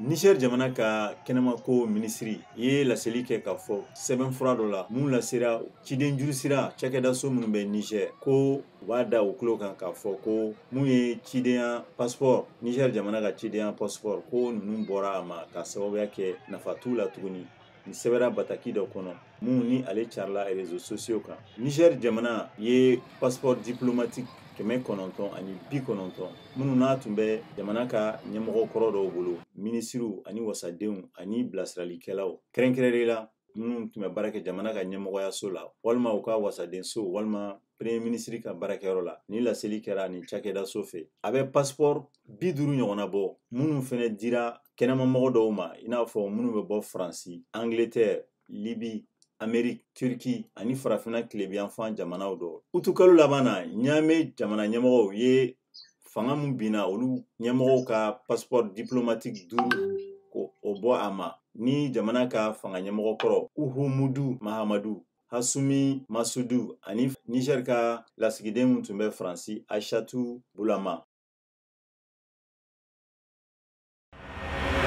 Niger jamana ka kɛnɛmako minisiri ye laseli kɛ k'a fɔ sɛbɛnfura dɔ la mun lasera ciden juru sira cakɛdaso minnu bɛ Niger, ko u b'a da u tulo kan k'a fɔ ko mun ye cidenya passeport, Niger jamana ka cidenya passeport, ko ninnu bɔra a ma ka sababuya kɛ nafa t'u la tuguni. Nin sɛbɛnra bataki dɔ kɔnɔ mun ni ale carila réseaux sociaux kan. Niger jamana ye passeport diplomatique 990 minnu n'a tun bɛ jamana ka ɲɛmɔgɔ kɔrɔ dɔw bolo, minisiriw ani wasadenw ani bilasiralikɛlaw, kɛrɛnkɛrɛnnen la minnu tun bɛ baara kɛ jamana ka ɲɛmɔgɔyaso la walima u ka wasadenso walima premier ministre ka baarakɛyɔrɔ la. Ni laseli kɛra nin cakɛdaso fɛ, a bɛ passeport 50 ɲɔgɔnna bɔ minnu fɛnɛ dira kɛnɛmamɔgɔ dɔw ma, i n'a fɔ minnu bɛ bɔ Faransi, Angleterre, Libye, Amérique, Turquie ani farafinna tilebiyanfan jamanaw dɔ. Utukalo laban na, Ɲame jamana ɲɛmɔgɔw ye fanga mun binna olu ɲɛmɔgɔw ka passeport diplomatique 5 ko o bɔ a ma, ni jamana ka fanga ɲɛmɔgɔ kɔrɔ Uhumudu Mahamadu, Hasumi Masudu ani Niger ka lasigiden mun tun bɛ Faransi, Aishatu Bulama.